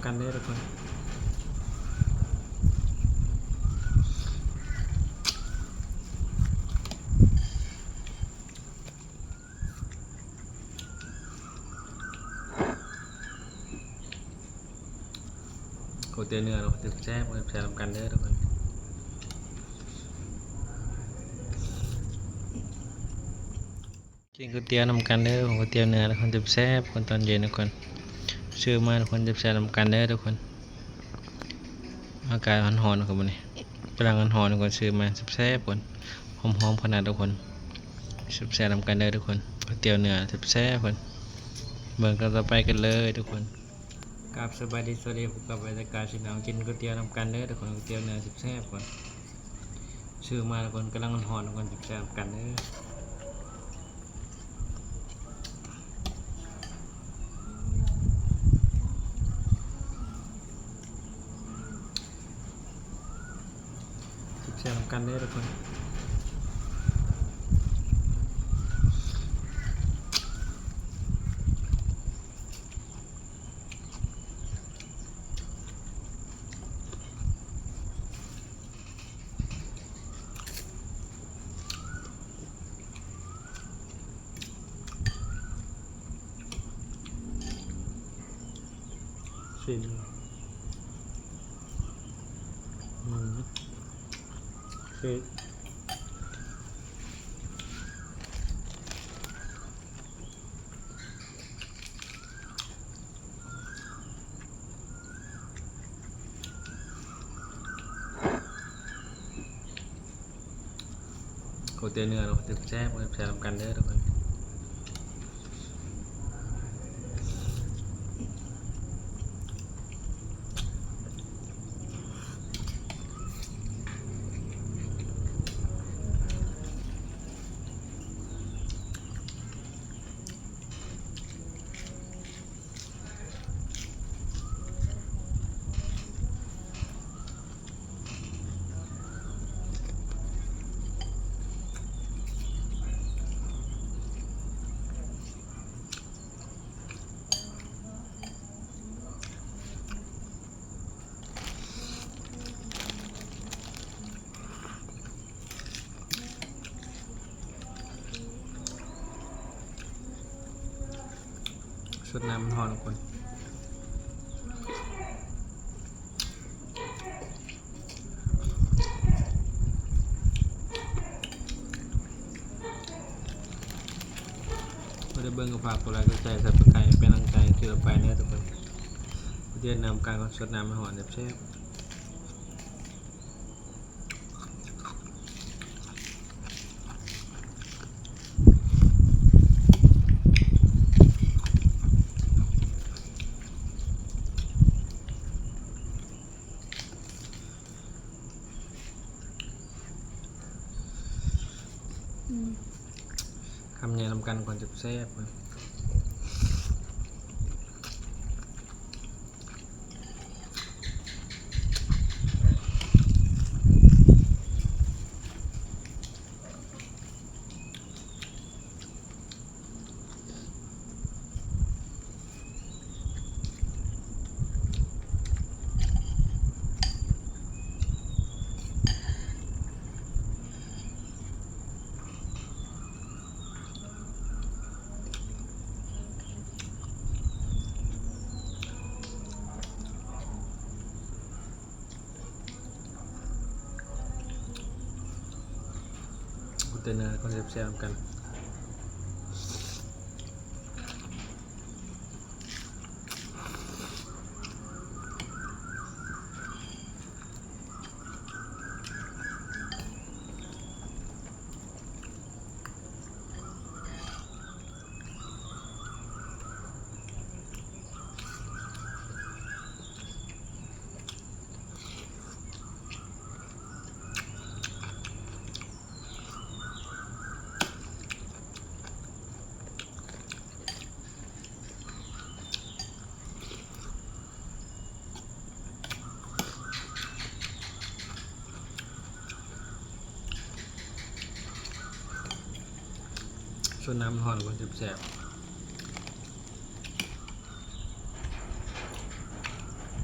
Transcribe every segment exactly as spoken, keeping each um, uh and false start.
กันเด้อทุกคน ก๋วยเตี๋ยวเนื้อเราแซ่บๆ แซ่บๆ นำกันเด้อทุกคน กินก๋วยเตี๋ยวนำกันเด้อ ก๋วยเตี๋ยวเนื้อทุกคน แซ่บๆ คนตอนเย็นทุกคน ซื้อมาทุกคน แซ่บๆ นำกันเด้อทุกคน อากาศร้อนๆ ครับวันนี้ กำลังร้อนๆ ทุกคน ซื้อมาแซ่บๆ คน หอมๆ ขนาดทุกคน แซ่บๆ นำกันเด้อทุกคน ก๋วยเตี๋ยวเนื้อแซ่บๆ คน เบิ่งกันต่อไปกันเลยทุกคน ครับ สบายดี สวัสดี พบกับบรรยากาศพี่น้องกินก๋วยเตี๋ยวนำกันเด้อทุกคน ก๋วยเตี๋ยวเนื้อแซ่บๆ คน ซื้อมาทุกคน กำลังร้อนๆ ทุกคน แซ่บๆ กันเด้อ แซ่บๆ นำกันเด้อทุกคน ชิม อืม คือ ก๋วยเตี๋ยวเนื้อเราแซ่บๆ แซ่บๆ นำกันเด้อทุกคน สดน้ำมันร้อนทุกคน บ่ได้เบิ่งก็ฝากกดไลค์กดแชร์ Subscribe เป็นกำลังใจคลิปต่อไปเด้อทุกคน ก๋วยเตี๋ยวเนื้อ นำกัน สดน้ำมันร้อนแซ่บๆ อืม คำใหญ่นำกันก่อนจะแซ่บนะ ก๋วยเตี๋ยวเนื้อก็แซ่บๆ กัน ส่วนน้ำมันร้อนกว่าแซ่บๆ อืม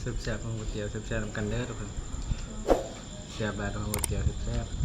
แซ่บๆของก๋วยเตี๋ยวแซ่บๆนำกันเด้อทุกคน แซ่บหลายทุกคนก๋วยเตี๋ยวแซ่บๆ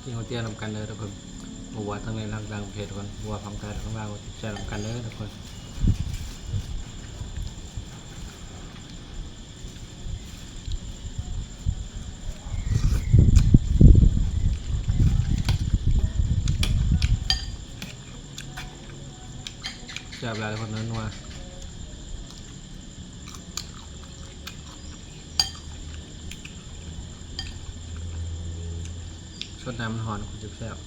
กินก๋วยเตี๋ยวนำกันเด้อทุกคน บ่ว่าทั้งในทั้งต่างประเทศทุกคน บ่ว่าฝั่งไทยฝั่งลาว กินแซ่บนำกันเด้อทุกคน แซ่บหลายทุกคน นัวๆ สดน้ำมันฮ้อน คงสิแซ่บ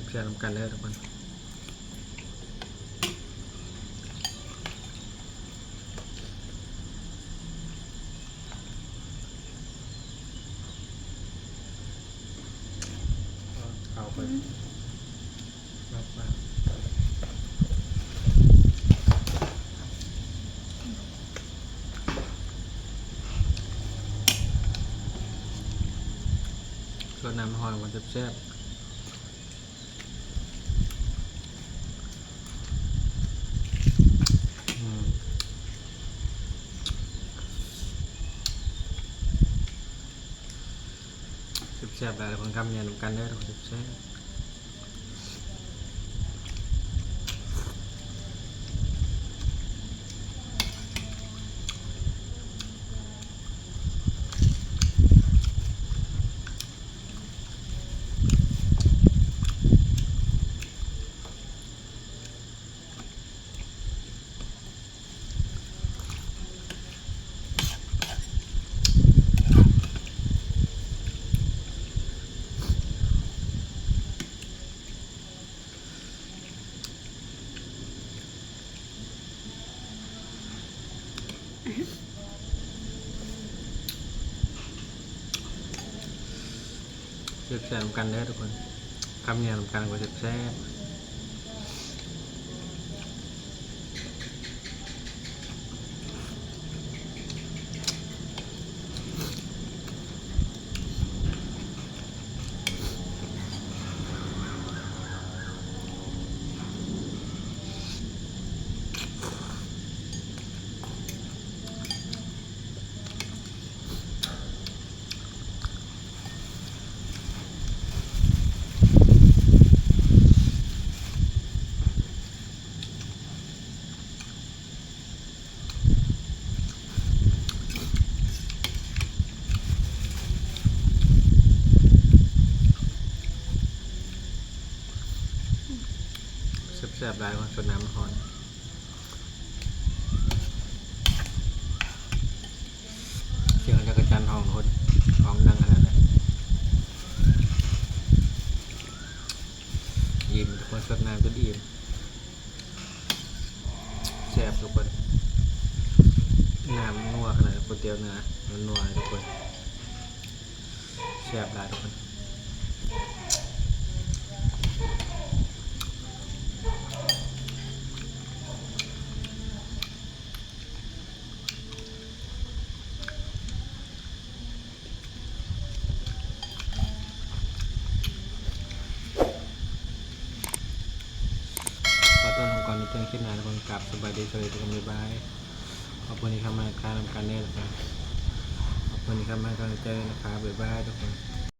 แซ่บๆนำกันเด้อทุกคน เอาไป อืม มากๆ สดน้ำฮ้อนมันแซ่บๆ อืม แซ่บๆหลายคน คำเดียวนำกันเด้อทุกคน แซ่บๆ แซ่บๆนำกันเด้อทุกคน คำเดียวนำกันก็แซ่บๆ แซ่บๆหลายว่ะ สดน้ำมันฮ้อน เสียงจักจั่นฮ้องโคตรฮ้องดังขนาดนั้น อิ่ม ทุกคน สดน้ำจนอิ่ม ซ่บทุกคน น้ำนัวขนาดก๋วยเตี๋ยวเนื้อนัวๆทุกคน แซ่บหลายทุกคน ขอต้อนรับก่อนในเจอกันคลิปหน้าทุกคน กราบสบายดี สวัสดีทุกคน บ๊ายบาย ขอบคุณที่เข้ามาทานนำกันเด้อนะครับ ขอบคุณที่เข้ามาให้กำลังใจนะครับ บ๊ายบายทุกคน